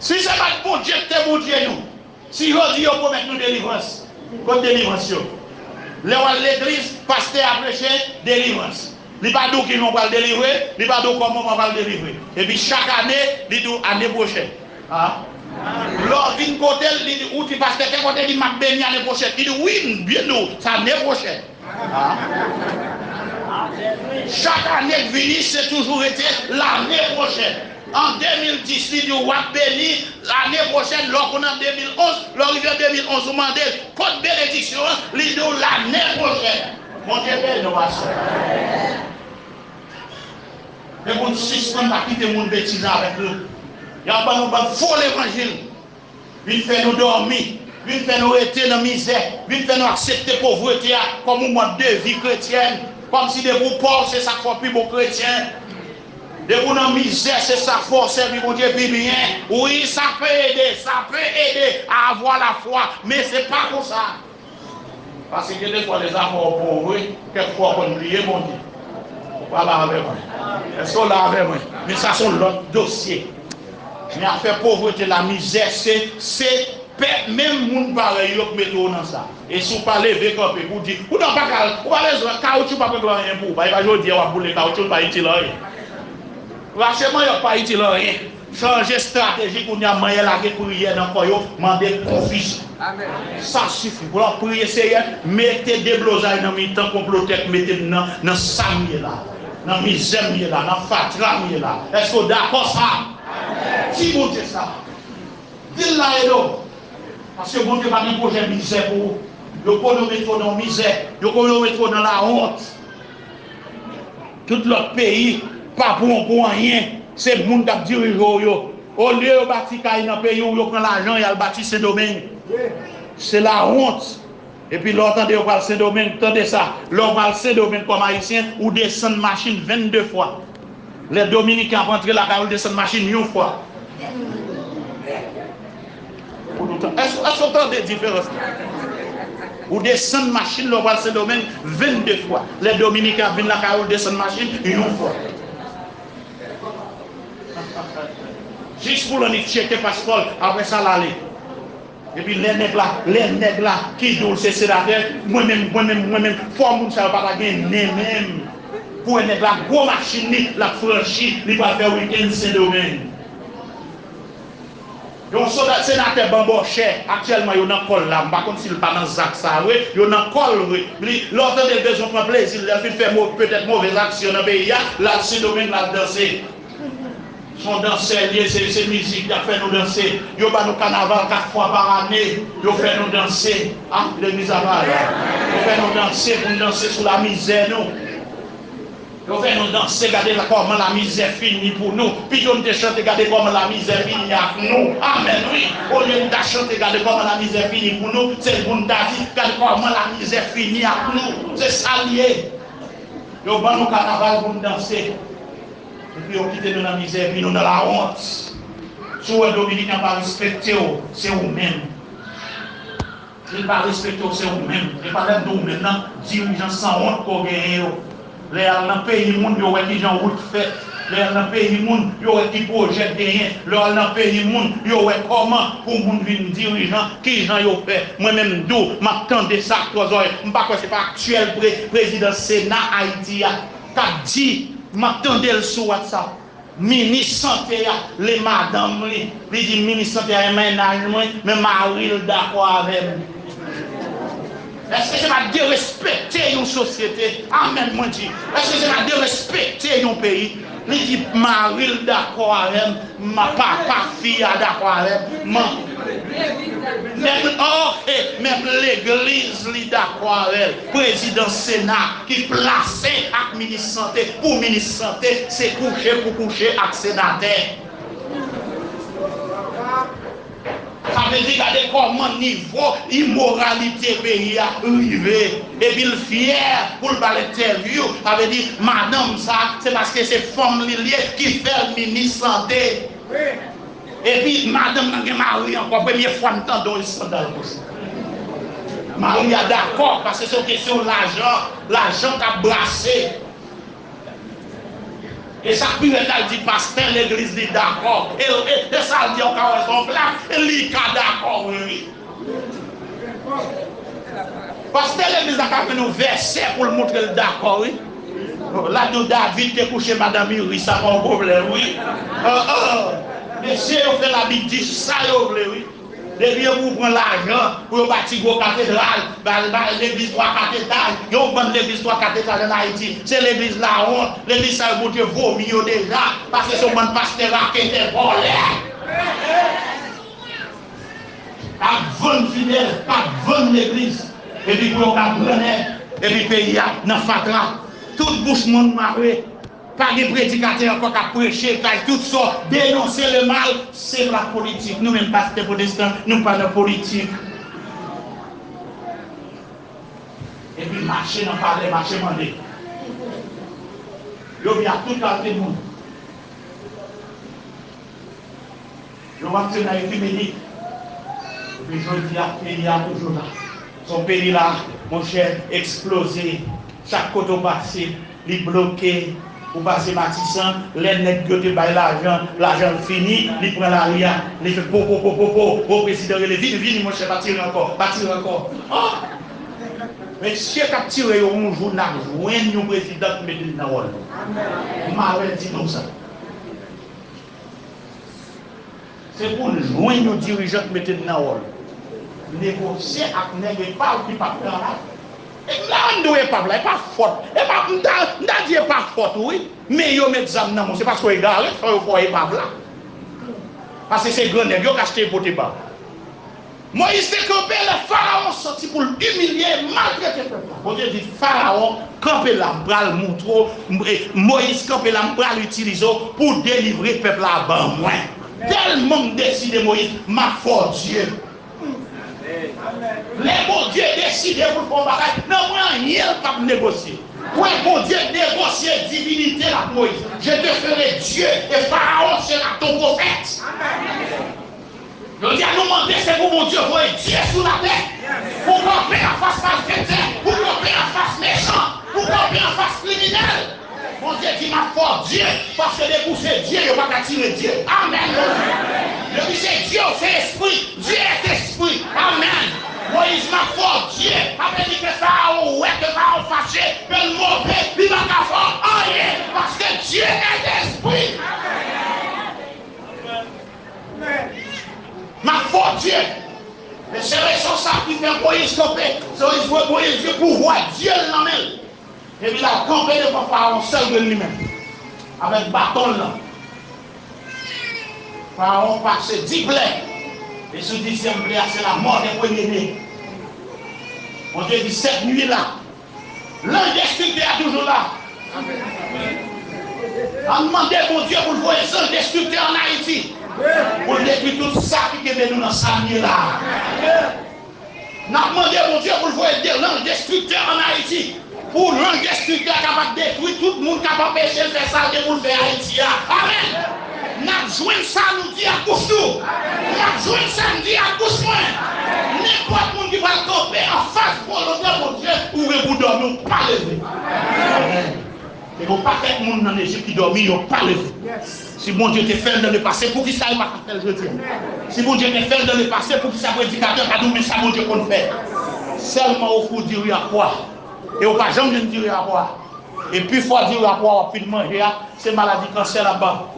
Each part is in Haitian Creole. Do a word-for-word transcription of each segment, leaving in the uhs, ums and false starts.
Si se pa t Bondye ki te Bondye nou, si yo di yo pwomèt nou delivrans, kot delivrans yo? Lè w al legliz, pastè a preche delivrans. Li pa di w ki jan w pral delivre, li pa di w kòman w pral delivre. Epi chak ane, li di w ane pwochèn. Ah. Lè w vin kote l, li di, ou di pastè, kè kote li m ap beni ane pwochèn. Li di, wi, m byen di w, se ane pwochèn. Ah. Chak ane k vini, se toujou rete lane pwochèn. An de mil dis, li di w ap beni lane pwochèn, lè w konn an de mil onz, lè w rive an de mil onz, ou mande l, kot benediksyon an, li di w lane pwochèn. Bondye beni w, pastè. Men pou n sispann pa kite moun betize avèk nou. Y ap ban nou bann fo levanjil. Vin fè nou dòmi, vin fè nou rete nan mizè, vin fè nou aksepte povrete a kòm yon mòd de vi kretyèn, kòmsi depi w pòv se sa k fè w pi bon kretyen. Depi w nan mizè se sa k fè w sèvi Bondye pi byen. Wi, sa pe ede, sa pe ede à avoir la foi, men se pa konsa. Paske gen defwa lè zafè w bon vre, kèk fwa w konn bliye Bondye. Ou pa la avè mwen? Èske w la avè mwen? Men sa se yon lòt dosye. Men afè povrete la, mizè, se, se pèp, menm moun parèy yo k mete w nan sa. E si w pa leve kanpe pou w di, ou nan pa ka, ou pa bezwen, kawotchou p ap regle anyen pou ou. Pa, e pa jodi a w ap boule kawotchou, l pa itil anyen. Rache manyòk pa itil anyen. Chanje estrateji kounye a, manyè lage priyè nan kò yo, mande konfizyon. Sa sifi. Pou w ap priye, Seyè, mete deblozay nan mitan konplotè k mete m nan, nan sa m ye la. Nan mizè m ye la, nan fatra m ye la. Èske w dakò sa? Di Bondye sa. Di l la ede w. Paske Bondye pa gen pwojè mizè pou ou. Yo konnen w mete w nan mizè. Yo konnen w mete w nan lawont. Tout lòt peyi pa bon pou anyen. Se moun k ap dirije w yo. Olye yo bati kay nan peyi w, yo pran lajan, y al bati Sendomeng. Se lawont. Epi lè w tande yo pral Sendomeng, tande sa. Lè w pral Sendomeng kòm Ayisyen, ou desann machin vennde fwa. Lè Dominiken ap antre lakay ou, l desann machin yon fwa. Pou nou tan-, èske, èske w tande diferans la? Ou desann machin lè w pral Sendomeng vennde fwa. Lè Dominiken ap vin lakay ou, l desann machin yon fwa. Jis pou l annik tcheke paspò l, apre sa l ale. Epi lè nèg la, lè nèg la ki di w l se senatè, mwen menm, mwen menm, mwen menm, fò moun sa yo pa ta gen nen menm. Pou wè nèg la, gwo machin li, l ap franchi, li pral fè wikenn Sendomeng. Yon sena-, senatè banbòchè, aktyèlman yo nan kò l la, m pa konn si l pa nan zak sa vre, yo nan kò l vre. Li, lè w tande l bezwen pran plezi l, lè l fin fè mo-, petèt movèz aksyon nan peyi a, l al Sendomeng, l al danse. Se yon dansè l ye, se, se mizik y ap fè nou danse. Yo ba nou kanaval kat fwa pa ane, yo fè nou danse. Ah, legliz la pa la. Yo fè nou danse pou n danse sou lamizè nou. Yo fè nou danse, gade la, kòman lamizè fini pou nou. Pito n te chante, gade kòman lamizè fini ak nou. Amèn, wi. Olye n ta chante, gade kòman lamizè fini pou nou, se pou n ta di, gade kòman lamizè fini ak nou. Se sa l ye. Yo ban nou kanaval pou n danse. Epi yo kite nou nan mizè, epi nou nan lawont. Si w wè Dominiken an pa respekte w, se ou menm. Si l pa respekte w, se ou menm. E pa lè m di ou menm nan, dirijan sanwont ke w genyen yo. Lè y al nan peyi moun, yo wè kijan wout fèt. Lè y al nan peyi moun, yo wè ki pwojè k genyen. Lè w al nan peyi moun, yo wè kòman pou moun vin dirijan, kijan yo fè. Mwen menm m di w, m ap tande sa ak twò zòrèy. M pa kwè se pa aktyèl pre-, prezidan Sena Ayiti a k ap di, m ap tande l sou WhatsApp. Minis sante a, li madanm li, li di minis sante a e mennaj mwen, men mari l dakò avè m. Èske se pa derespekte yon sosyete? Amèn, mwen di. Èske se pa derespekte yon peyi? Li di mari l dakò avè m, ma-, papa fi a dakò avè m, man-, menm, oke, menm legliz li dakò avè l. Prezidan Sena ki plase ak minis sante, pou minis sante se kouche pou kouche ak senatè. Sa vle di, gade kòman nivo imoralite peyi a rive. Epi l fyè pou l ba l entèvyou. Sa vle di, madanm sa, se paske se fanm li l ye ki fè l minis sante. Epi madanm nan gen mari ankò. Premye fwa m tande yon eskandal konsa. Mari a dakò, paske se yon kesyon lajan, lajan k ap brase. E sa k pi rèd la, l di pastè legliz li dakò. E, e, e sa l di an ka wè se yon blag, e li ka dakò vre wi. Pastè legliz la ka jwenn yon vèsè pou l montre l dakò wi. L ap di w David te kouche madanm Iri, sa pa yon pwoblèm wi. An, an. Mesye yo fè Labib di sa yo vle wi. Depi yo pou pran lajan pou yo bati gwo katedral, ba, ba legliz twa kat etaj, yon bann legliz twa kat etaj ann Ayiti, se legliz lawont, legliz sa yo Bondye vomi yo deja, paske se yon bann pastè raketè vòlè k ap vann fidèl, k ap vann legliz, epi pou yo ka grannen, epi peyi a nan fatra, tout bouch moun mare. Pa gen predikatè ankò k ap preche, k al tout sò, denonse le mal, se la politik. Nou menm pastè pwotestan, nou pa nan politik. Epi mache nan palè, mache mande. Yo vin ak tout kalte moun. Yo ap fè nan efimini. Epi jodi a, peyi a toujou la. Se yon peyi la, monchè, eksploze. Chak kote w pase, li bloke. Ou pase Matisan, lè nèg yo te bay lajan, lajan l fini, li pran lari a, li fè po, po, po, po, po, o prezidan rele, vini, vini, monchè, pa tire ankò, pa tire ankò. Oh! Mesye k ap tire yo, yon jou n ap jwenn yon prezidan ki mete l nan wòl li. M a redi nou sa. Se pou n jwenn yon dirijan k mete n nan wòl. Negosye ak nèg epa w ki p ap travay. E m ta rann di w epa w la, e pa fòt. E pa, m ta, m ta di e pa fòt ou wi. Men yo met zam nan men w, se paske w egare, fò yo fè w epa w la. Paske se gran nèg yo k achte e pote ba w. Moyiz te kanpe lè Farawon santi pou l imilye e maltrete pèp la. Bondye di Farawon, kanpe la, m pral montre w, m, e, Moyiz, kanpe la, m pral itilize w pou w delivre pèp la ban mwen. Tèlman m deside, Moyiz, m ap fè w Dye. Lè Bondye deside pou l fè yon bagay, nan mwen anyen l p ap negosye. Wè Bondye negosye divinite l ak Moyiz. Je te ferai Dieu et Pharaon sera ton prophète. Jodi a nou mande se pou Bondye voye Dye sou latè, pou kanpe anfas malfektè, pou kanpe anfas mechan, pou kanpe anfas kriminèl. Bondye di m ap fè w Dye, paske depi w se Dye, yo pa ka tire Dye. Amèn. Depi se Dye, w se espri. Dieu est esprit. Amèn. Moyiz m ap fè w Dye, sa vle di ke Farawon wè ke Farawon fache, ke l move, li pa ka fè w anyen, paske Dieu est esprit. M ap fè w Dye. E se rezon sa ki fè Moyiz kanpe. Se rezon Moyiz gen pouvwa Dye l nan men l. Epi l al kanpe devan Farawon sèl grenn li menm. Avèk baton l lan. Farawon pase dis plè. E sou dizyèm plè a, se la mort des premiers-nés. Bondye di sèt nwi la. Lanj destriktè a toujou la. Ann mande Bondye pou l voye zanj destriktè ann Ayiti. Pou l detwi tout sa ki kenbe nou nan sa n ye la. N ap mande Bondye pou l voye de lanj destriktè ann Ayiti. Pou lanj destriktè a kapab detwi tout moun k ap anpeche l fè sa l gen pou l fè Ayiti a. Amèn. N ap jwenn sa nou di ak bouch nou. N ap jwenn sa n di ak bouch mwen. Nenpòt moun ki pral kanpe anfas volonte Bondye, ou gen pou dòmi, ou pa leve. Amèn. Te gen yon pakèt moun nan Ejip ki dòmi, yo pa leve. Si Bondye te fè l dans le passé, poukisa l pa ka fè l jodi a? Si Bondye te fè l dans le passé, poukisa predikatè pa di w men sa Bondye konn fè? Sèlman ofri w diri ak pwa. E w pa janm jwenn diri ak pwa. E pifwa diri ak pwa w ap fin manje a, se maladi kansè l ap ba w.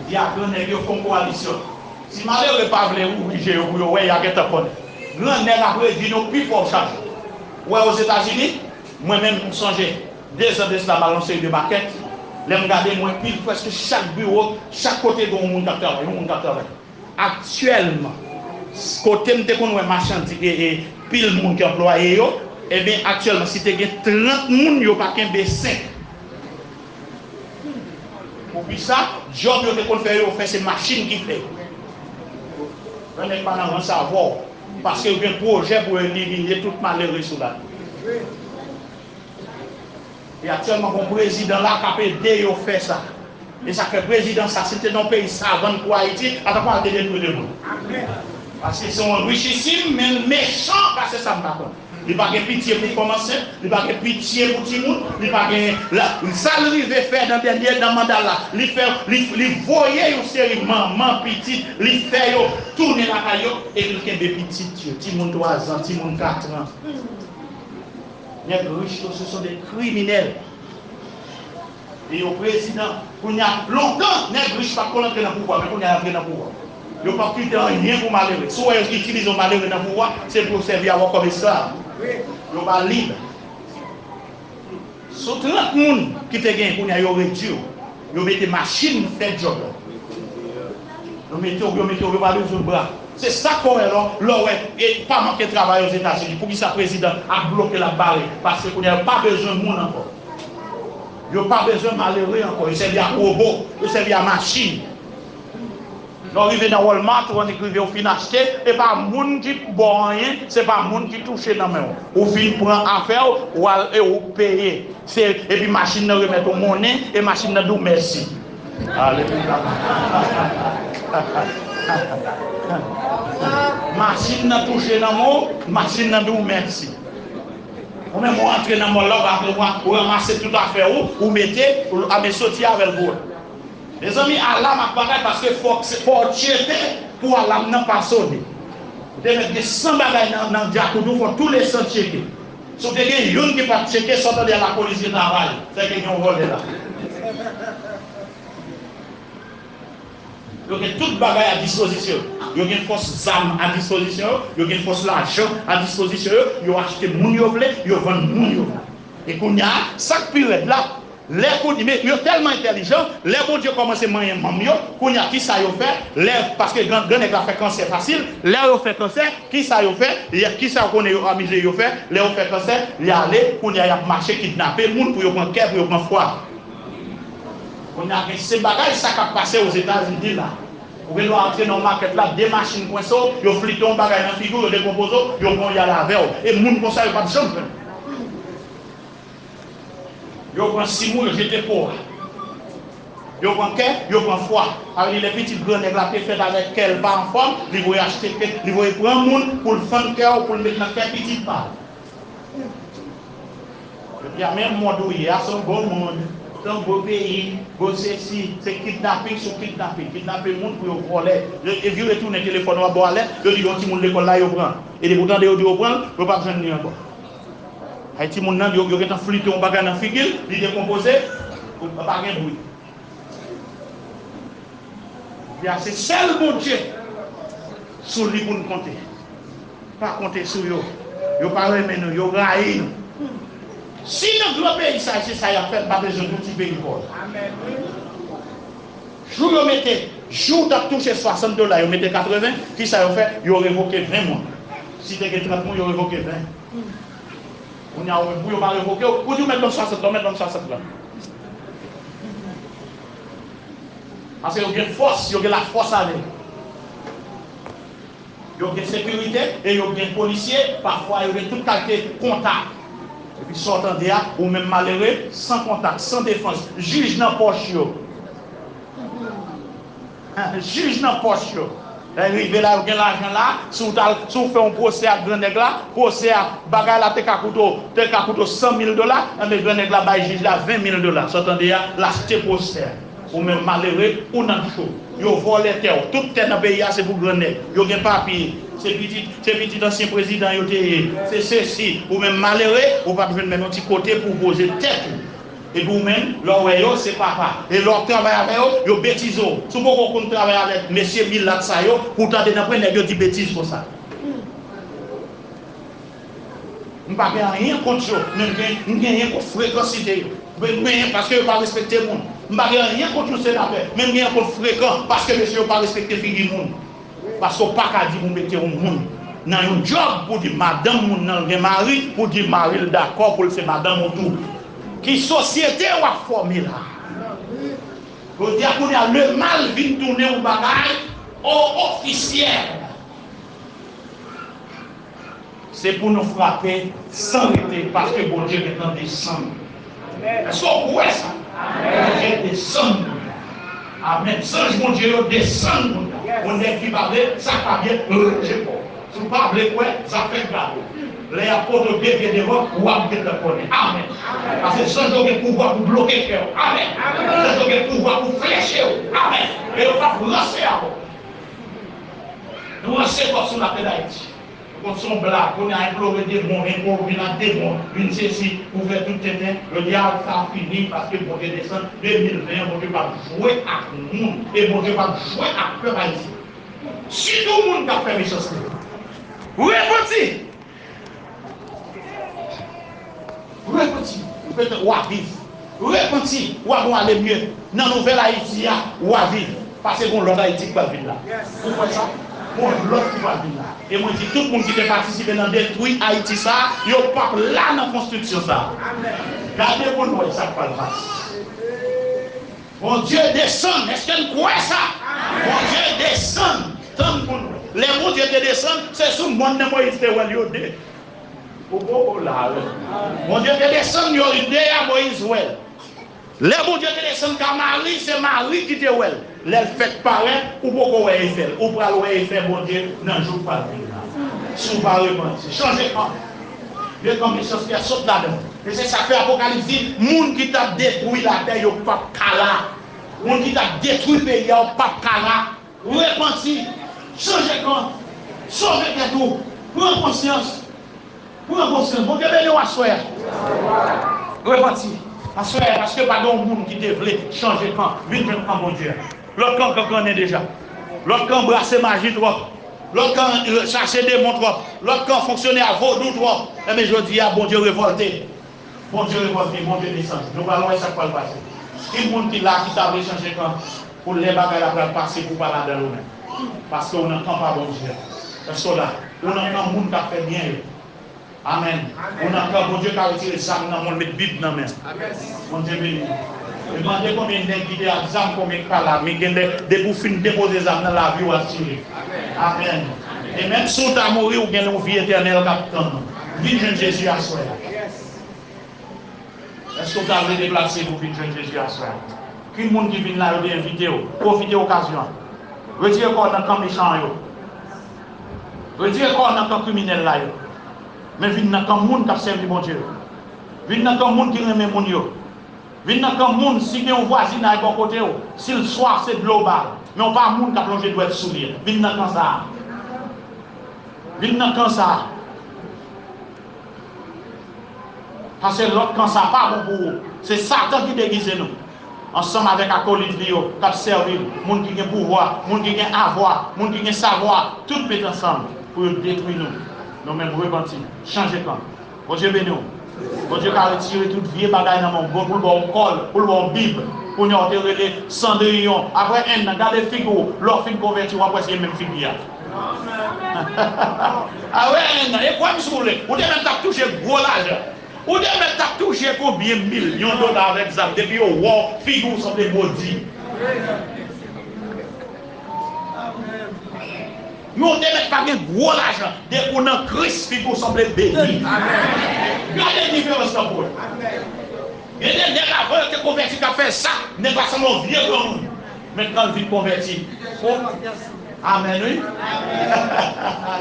Di a grannèg yo fè yon kowalisyon. Si malere pa vle ouvri je yo pou yo wè, y a gentan konnen. Grannèg ap redi nou pi fò chak jou. Ou wè Ozetazini, mwen menm m sonje, de zan de sila m al yon seri de makèt, lè m gade m wè pil, prèske chak biwo, chak kote gen yon moun k ap travay, yon moun k ap travay. Aktyèlman, kote m te konn wè machandiz, e, e, pil moun ki anplwaye yo, ebyen, aktyèlman, si te gen trant moun, yo pa kenbe senk. Poukisa? Djòb yo te konn fè yo fè, se machin ki fè yo. Lè nèg pa nan rans avè w, paske yo gen pwojè pou yo elimine tout malere sou latè. E aktyèlman, gon prezidan la k ap ede yo fè sa. E sa k fè prezidan sa, si l te nan yon peyi savann kou Ayiti, atapwa l te detwi de moun. Paske se yon richisim, men l mechan pase sa m pa konn. Li pa gen pitye pou fanm ansent, li pa gen pitye pou timoun, li pa gen la, sa l rive fè nan dènye nan manda l la, li fè li, li voye yon seri manman pitit, li fè yo tounen lakay yo, epi l kenbe pitit yo, timoun twazan, timoun katran. Nèg rich yo, ce sont des criminels. E yo prezidan. Kounye a, lontan, nèg rich pa t konn antre nan pouvwa, men kounye a y antre nan pouvwa. Yo p ap kite anyen pou malere. Si w wè yo itilize yon malere nan pouvwa, se pou yo sèvi avè w kòm esklav. Yo pa lib. Sou trant moun ki te gen, kounye a yo redui yo. Yo mete machin fè djòb la. Yo mete w, yo mete w, yo pa bezwen bra. Se sa k fè w wè lè w, lè w wè, e pa manke travay Ozetazini. Poukisa prezidan ap bloke, l ap bare? Paske kounye a yo pa bezwen moun ankò. Yo pa bezwen malere ankò. Yo sèvi ak wobo, yo sèvi ak machin. Lè w rive nan Walmart, ou annik rive, ou fin achte, e pa moun ki ba w anyen, se pa moun ki touche nan men w. Ou fin pran afè w, w al e ou peye. Se, epi machin nan remèt ou monnen, e machin nan di w mèsi. Alelouya. Machin nan touche nan men w, machin nan di w mèsi. Ou menm ou antre nan mòl la, ou, ou, ou ranmase tout afè ou, ou mete, ou, a, men soti avè l pou ou. Mezanmi, alam ap bagay, paske fòk se, fò w tcheke pou alam nan pa sone. Ou te mèt gen san bagay nan, nan djakout ou, fò tou le san tcheke. Si w te gen youn ki pa t tcheke, sa w tande a, lapolis gen travay, fè ke gen yon vòlè la. Yo gen tout bagay a dispozisyon yo. Yo gen fòs zam a dispozisyon yo. Yo gen fòs lajan a dispozisyon yo. Yo achte moun yo vle, yo vann moun yo vle. E kounye a, sa k pi rèd la, lè kounye, men yo tèlman entèlijan, lè Bondye kòmanse manyen manm yo, kounye a, kisa yo fè? Lè, paske gran, gran nèg la fè kansè fasil, lè yo fè kansè, kisa yo fè? Kisa yo konnen yo amize yo fè? Lè yo fè kansè, y ale, kounye a, y ap mache kidnape moun pou yo pran kè, pou yo pran fwa. Kounye a, se bagay sa k ap pase Ozetazini la. Ou gen dwa antre nan yon makèt la, de machin kwense w, yo flite yon bagay nan figi w, yo dekonpoze w, yo pran w y al avè w. E moun konsa yo p ap janm jwenn. Yo pran sim ou, yo jete po a. Yo pran kè, yo pran fwa. Sa vle di lè pitit gran nèg la te fèt avèk kè l pa anfòm, li voye achte kè, li voye pran moun pou l fann kè w, pou l met nan kè pitit pa l. Epi a menm mond ou ye a, se yon bon mond. Se yon bon peyi, bon sesi, se kidnaping sou kidnaping. Kidnape moun pou yo vòlè. Yo, e vire tounen telefòn ou a ba w alèt, yo di yon timoun lekòl la yo pran. E depi w tande yo di yo pran l, yo p ap jwenn li ankò. Ay timoun nan, yo, yo gentan flite yon bagay nan figi l, li dekonpoze, pa gen bri. Kounye a se sèl Bondye sou li pou n konte. Pa konte sou yo. Yo pa renmen nou, yo rayi nou. Si nan gran peyi sa, se sa y ap fè, n pa bezwen yon ti peyi pòv. Jou yo mete, jou w t ap touche swasant dola, yo mete katreven, kisa yo fè? Yo revoke ven moun. Si te gen trant moun, yo revoke ven. Kounye a, ou menm, pou yo pa revoke w, ou di w mèt ban m swasant la, ou mèt ban m swasant la. Paske yo gen fòs, yo gen lafòs avè yo. Yo gen sekirite e yo gen polisye, pafwa yo gen tout kalite kontak. Epi sa w tande a, ou menm malere, san kontak, san defans, jij nan pòch yo. Jij nan pòch yo. Lè rive la, yo gen lajan la, si w t al, si w fè yon pwosè ak gran nèg la, pwosè a, bagay la te ka koute w, te ka koute w san mil dola, enben gran nèg la bay jij la ven mil dola. Sa w tande a, l achte pwosè a. Ou menm malere, ou nan cho. Yo vòlè tè w. Tout tè nan peyi a se pou gran nèg. Yo gen papye. Se pitit, se pitit ansyen prezidan yo te ye. Se sesi. Ou menm malere, ou p ap jwenn menm yon ti kote pou w poze tèt ou. Epi ou menm, lè w wè yo, se papa. E lè w ap travay avè yo, yo betize w. Si w poko konn travay avèk mesye milat sa yo, pou w tande nan pwen nèg yo di betiz konsa. M pa gen anyen kont yo, men m gen, m genyen kont frekansite yo. M genyen paske yo pa respekte moun. M pa gen anyen kont yon senatè, men m genyen kont frekan paske mesye yo pa respekte figi moun. Paske w pa ka di pou mete yon moun nan yon djòb pou di madanm moun nan gen mari, pou di mari l dakò pou l se madanm ou tou. Ki sosyete w ap fòme la? Jodi a, kounye a, lemal vin tounen yon bagay o, ofisyèl. Se pou nou frape san rete, paske Bondye gentan desann. Èske w kwè sa? Bondye desann kounye a. Amèn. Zanj Bondye yo desann kounye a. Yon nèg ki pa vle, sa k pa byen, ranje kò w. Si w pa vle kwè, zafè w gade w. Lè y ap pote w de pye devan, w ap gentan konnen. Amèn. Paske zanj yo gen pouvwa pou bloke kè w. Amèn. Zanj yo gen pouvwa pou fleche w. Amèn. E yo p ap ranse avè w. Nou ranse twòp sou latè Dayiti. Nou konn se yon blag. Kounye a enplore demon, enplore vin ak demon, vin sesi, pou fè tout tenten. Jodi a, sa fini, paske Bondye desann. De mil ven an, Bondye p ap jwe ak moun. E Bondye p ap jwe ak pèp ayisyen. Sitou moun k ap fè mechanste. Repanti! Repanti, petèt w a viv. Repanti, w a bon ale mye. Nan nouvèl Ayiti a, w a viv. Paske gon lòt Ayiti k pral vin la. Ou kwè sa? Gon lòt ki pral vin la. E mwen di, tout moun ki te patisipe nan detwi Ayiti sa a, yo p ap la nan konstriksyon sa a. Gade pou n wè sa k pral pase. Bondye desann. Èske n kwè sa? Bondye desann. Tann pou n wè. Lè Bondye te desann, se sou mòn nan Moyiz te wè l yo de. Ou poko la, wi. Bondye te desann yo de a, Moyiz wè l. Lè Bondye te desann ka Mari, se Mari ki te wè l. Lè l fèk parèt, ou poko wè efè l. Ou pral wè efè Bondye nan jou k pral vin la. Si w pa repanti, chanje kan. Vye kan mechanste a, sot ladan. E se sa k fè Apokalips di, moun ki t ap detwi latè yo p ap ka la. Moun ki t ap detwi peyi a yo p ap ka la. Repanti, chanje kan, sove tèt ou, pran konsyans. Pran konsyans. Bondye beni w aswè a. Repanti. Aswè a, paske pa gen yon moun ki te vle chanje kan, vin jwenn kan Bondye a. Lòt kan kankannen deja. Lòt kan brase maji twòp. Lòt kan, euh, chache demon twòp. Lòt kan fonksyone a vodou twòp. Enben, jodi a, Bondye revòlte. Bondye revòlte, Bondye desann. Nou pral wè sa k pral pase. Ki moun ki la ki ta vle chanje kan pou lè bagay la pral pase pou w pa ladan l ou menm? Paske w nan kan pa Bondye a. Èske w la? Ou nan kan moun k ap fè byen yo. Amèn. Ou nan kan Bondye ka retire zam nan men w, met Bib nan men w. Bondye beni w. E mande konbyen nèg ki te ak zam, konbyen ki pa la. Men gen lè, depi w fin depoze zam nan, lavi w ap tire. Amèn. E menm si w ta mouri, ou gen yon vi etènèl k ap tann ou. Vin jwenn Jezi aswè a. Èske w ta vle deplase pou w vin jwenn Jezi aswè a? Ki moun ki vin la, yo te envite w? Pwofite okazyon an. Retire kò w nan kan mechan yo. Retire kò w nan kan kriminèl la yo. Men vin nan kan moun k ap sèvi Bondye yo. Vin nan kan moun ki renmen moun yo. Vin nan kan moun, si gen yon vwazinay bò kote w, si l swaf, se dlo w ba l. Men w pa moun k ap lonje dwèt sou li. Vin nan kan sa a. Vin nan kan sa a. Paske lòt kan sa pa bon pou ou. Se Satan ki degize nou. Ansanm avèk akolit li yo, k ap sèvi l, moun ki gen pouvwa, moun ki gen avwa, moun ki gen savwa, tout met ansanm pou yo detwi nou. Nou menm repanti, chanje kan. Bondye beni w. Bondye ka retire tout vye bagay nan men w. Bon, pou l ba w kòl, pou l ba w Bib. Kounye a w te rele Sandriyon. Apre enn an, gade figi w. Lè w fin konvèti, w ap wè se menm figi a. Apre enn an, e kwè m si w vle. Ou te mèt t ap touche gwo lajan. Ou te mèt t ap touche konbyen milyon dola avèk zam depi yo wè w, figi w sanble modi. Men w te mèt pa gen gwo lajan. Depi w nan Kris, figi w sanble beni. Gade diferans lan pou wè. Gen de nèg avan yo te konvèti k ap fè sa, nèg la sanble yon vye granmoun. Men kan l vin konvèti, o, amèn wi.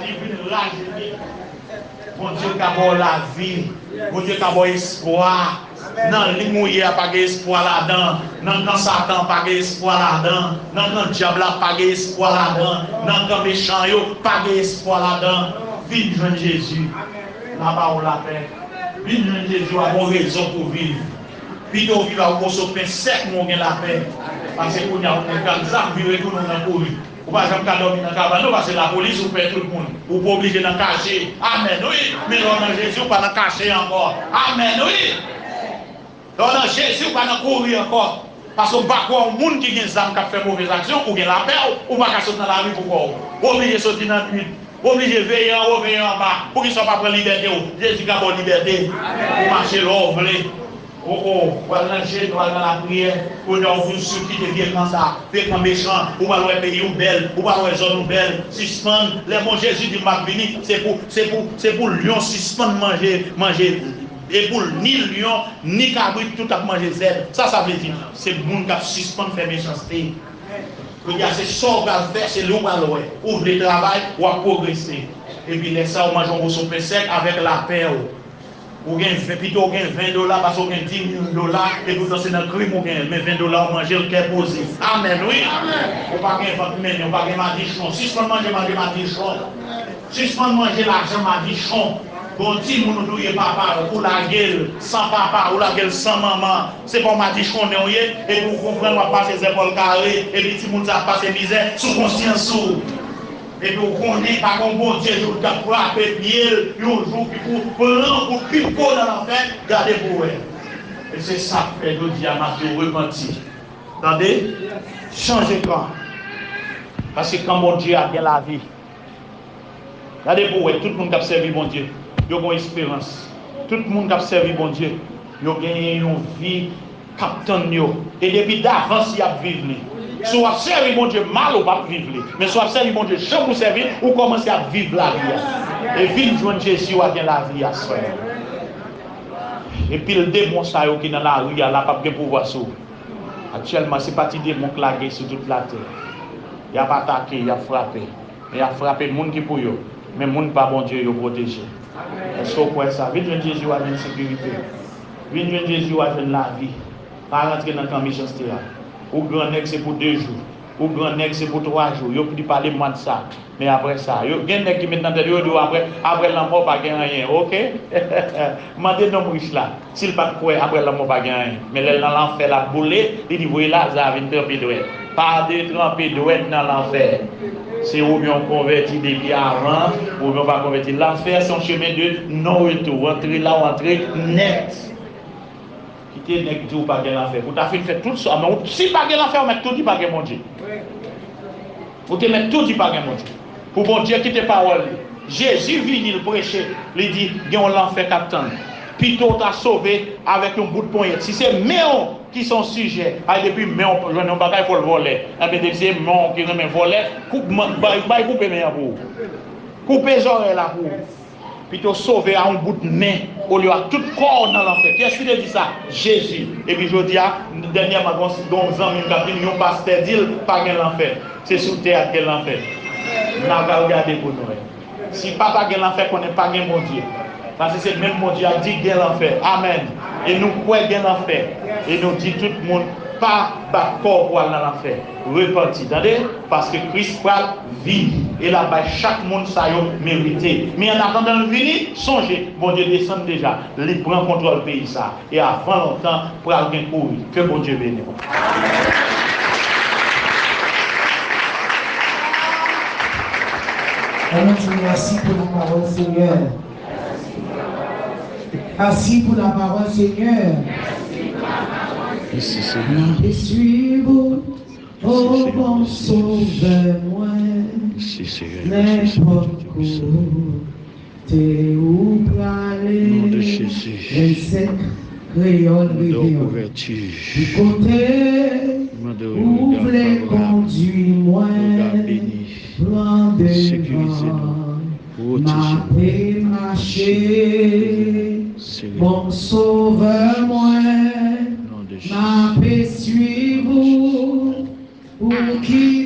Li vin rajeuni. Bondye ka ba w lavi. Bondye ka ba w espwa. Nan liy ou ye a pa gen espwa ladan. Nan kan Satan pa gen espwa ladan. Nan kan dyab la pa gen espwa ladan. Nan kan mechan yo pa gen espwa ladan. Vin jwenn Jezi. L a ba w lapè. Vin jwenn Jezi, w a gon rezon pou w viv. Pito w viv ak yon moso pen sèk men w gen lapè. Paske kounye a ou konn pran zam vire tounen w nan kouri. Ou pa janm ka dòmi nan kabann non, paske lapolis ou pè tout moun. Ou pa oblije nan kache. Amèn wi. Men lè w nan Jezi, ou pa nan kache ankò. Amèn wi. Lè w nan Jezi, ou pa nan kouri ankò. Paske ou pa kwè yon moun ki gen zam k ap fè movèz aksyon, ou gen lapè w, ou pa ka sot nan lari pou kò w. Ou oblije soti nan nuit. Ou oblije veye anwo, veye anba. Poukisa w pa pran libète w? Jezi ka ba w libète pou w mache lè w vle. O, o, w al nan jeni, w al nan lapriyè. Kounye a w vin sou kite vye kan sa, vye kan mechan. Ou pral wè peyi w bèl, ou pral wè zòn ou bèl. Sispann. Lè bon Jezi di m ap vini, se pou, se pou, se pou lyon sispann manje, manje. E pou ni lyon, ni kabrit, tout ap manje zèb. Sa sa vle di? Se moun k ap sispann fè mechanste. Kounye a se sa w pral fè, se li w pral wè. Ou vle travay, w ap pwogrese. Epi lè sa a, ou manje yon moso pen sèk avèk lapè w. Ou gen ven, pito w gen ven dola pase w gen di mil dola, epi poutan se nan krim ou genyen l. Men ven dola ou manje l kè poze. Amèn, wi. Ou pa gen vant mennen, ou pa gen madichon. Sispann manje, manje madichon. Sispann manje lajan madichon. Gon timoun ou touye papa l, ou lage l san papa, ou lage l san manman. Se pa w madichonnen w ye, epi w konprann w ap pase zèpòl kare, epi timoun sa ap pase mizè sou konsyans ou. Epi w konnen pa gen yon Bondye jou k ap frape pye l yon jou ki pou pran kout piko nan lanfè, gade pou w wè. E se sa k fè jodi a m ap di w repanti. Tande? Chanje kan. Paske kan Bondye a gen lavi. Gade pou w wè, tout moun k ap sèvi Bondye, yo gen esperans. Tout moun k ap sèvi Bondye, yo genyen yon vi k ap tann yo. E depi davans, y ap viv li. Si w ap sèvi Bondye mal, ou p ap viv li. Men si w ap sèvi Bondye jan pou sèvi l, ou kòmanse ap viv lavi a. E vin jwenn Jezi, w a gen lavi a sèlman. E pil demon sa yo ki nan lari a la p ap gen pouvwa sou ou. Aktyèlman, se pa ti demon k lage sou tout latè. Y ap atake, y ap frape. Men y ap frape moun ki pou yo. Men moun pa Bondye yo pwoteje. Èske w kwè sa? Vin jwenn Jezi, w a jwenn sekirite. Vin jwenn Jezi, w a jwenn lavi. Pa rantre nan kan mechanste a. Ou gran nèg, se pou de jou. Ou gran nèg, se pou twa jou. Yo pli pale mwa de sa. Men apre sa, yo gen nèg ki met nan tèt yo, yo di w apre, apre lanmò pa gen anyen, oke? Mande nonm rich la, si l pa t kwè apre lanmò pa gen anyen. Men lè l nan lanfè l ap boule, li di voye Laza vin tranpe dwèt. Pa de tranpe dwèt nan lanfè. Se oubyen w konvèti depi avan, oubyen w pa konvèti. Lanfè se yon chemen de non retou. Antre la w antre nèt. Kite nèg di w pa gen lanfè. Pou w ta fin fè tout sa, men ou, si pa gen lanfè, ou mèt tou di pa gen Bondye. Ou te mèt tou di pa gen Bondye. Pou Bondye kite pawòl li. Jezi vini, l preche, li di, gen yon lanfè k ap tann. Pito w ta sove avèk yon bout ponyèt. Si se men w ki se yon sijè, ay depi men w jwenn yon bagay, fò l vòlè. Enben, depi se men w ki renmen vòlè, koup, bay, bay koupe men an pou ou. Koupe zòrèy la pou ou. Pito sove a yon bout men, olye a tout kò w nan lanfè. Kiyès ki te di sa? Jezi. Epi jodi a, dènyèman, gon, gon zanmi m k ap vin, yon pastè di l pa gen lanfè. Se sou tè a k gen lanfè. N a pral gade pou nou wè. Si papa gen lanfè, konnen pa gen Bondye. Paske se menm Bondye a di gen lanfè. Amèn. E nou kwè gen lanfè. E nou di tout moun, pa bat kò w pou al nan lanfè. Repanti, tande? Paske Kris pral vini. E l ap bay chak moun sa yo merite. Men annatandan l vini, sonje, Bondye desann deja. Li pran kontwòl peyi sa. E avan lontan, pral gen kouri. Ke Bondye beni w. Ann di mèsi pou lapawòl, Senyè. Mèsi pou lapawòl, Senyè. Mèsi, Senyè. Mèsi, Senyè. O bon Sovè mwen, nenpòt kote ou prale, lè sèk kreyòl reveye, ki kote ou vle kondwi mwen, pran devan, m ape mache, bon Sovè mwen, m ape swiv ou. Ou ki